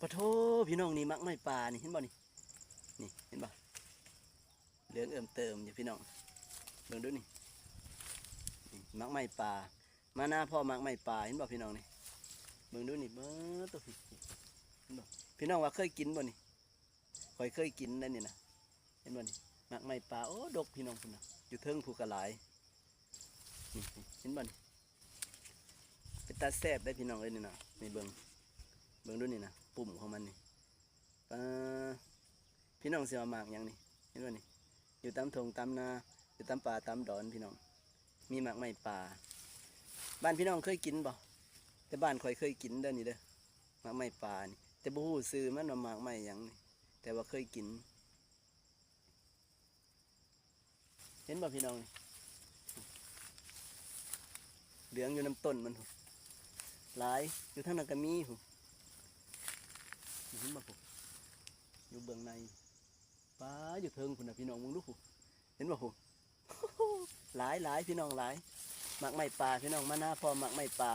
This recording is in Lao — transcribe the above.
ປະໂທ ພີ່ນ້ອງ ນີ້ໝາກໄມ້ປ່ານີ້ ເຫັນບໍ່ນີ້? ນີ້ ເຫັນບໍ່? ເຫຼືອງເອີ່ມເຕີມຢູ່ພີ່ນ້ອງ ເບິ່ງດູນີ້ ນີ້ໝາກໄມ້ປ່າ ມານາພໍ່ໝາກໄມ້ປ່າ ເຫັນບໍ່ພີ່ນ້ອງນີ້? ເບິ່ງດູນີ້ ເບິ່ງໂຕ ເຫັນບໍ່? ພີ່ນ້ອງວ່າເຄີຍກິນບໍ່ນີ້? ຂ້ອຍເຄີຍກິນໄດ໋ນີ້ນະ ເຫັນບໍ່ນີ້? ໝາກໄມ້ປ່າ ໂອ້ ດົກພີ່ນ້ອງ ພຸ້ນນະ ຢູ່ເທິງພຸ້ນກະຫຼາຍ ນີ້ ເຫັນບໍ່ນີ້? ເປັນຕາແຊບໄດ໋ພີ່ນ້ອງເອີຍນີ້ນະ ນີ້ເບິ່ງ ເບິ່ງດູນີ້ນະ ປຸ່ມຂອງມັນນີ້ ປາ ພີ່ນ້ອງຊິວ່າໝາກຫຍັງນີ້ ເຫັນບໍ່ນີ້? ຢູ່ຕາມທົ່ງຕາມນາ ຢູ່ຕາມປ່າຕາມດອນພີ່ນ້ອງ ມີໝາກໄມ້ປ່າ ບ້ານພີ່ນ້ອງເຄີຍກິນບໍ່? ແຕ່ບ້ານຂ້ອຍເຄີຍກິນເດີນີ້ເດີ ໝາກໄມ້ປ່ານີ້ ແຕ່ບໍ່ຮູ້ຊື່ມັນວ່າໝາກໄມ້ຫຍັງນີ້ ແຕ່ວ່າເຄີຍກິນ ເຫັນບໍ່ພີ່ນ້ອງນີ້? ເຫຼືອງຢູ່ນຳຕົ້ນມັນພຸ້ນ ຫຼາຍ ຢູ່ທາງນັ້ນກະມີພຸ້ນ ເຫັນບໍ່ພຸ້ນ? ຢູ່ເບື້ອງໃນ ປາ ຢູ່ເທິງພຸ້ນນະພີ່ນ້ອງ ເບິ່ງດູພຸ້ນ ເຫັນບໍ່ພຸ້ນ? ຫຼາຍໆ ພີ່ນ້ອງ ຫຼາຍ ໝາກໄມ້ປ່າພີ່ນ້ອງ ມານາພໍ່ໝາກໄມ້ປ່າ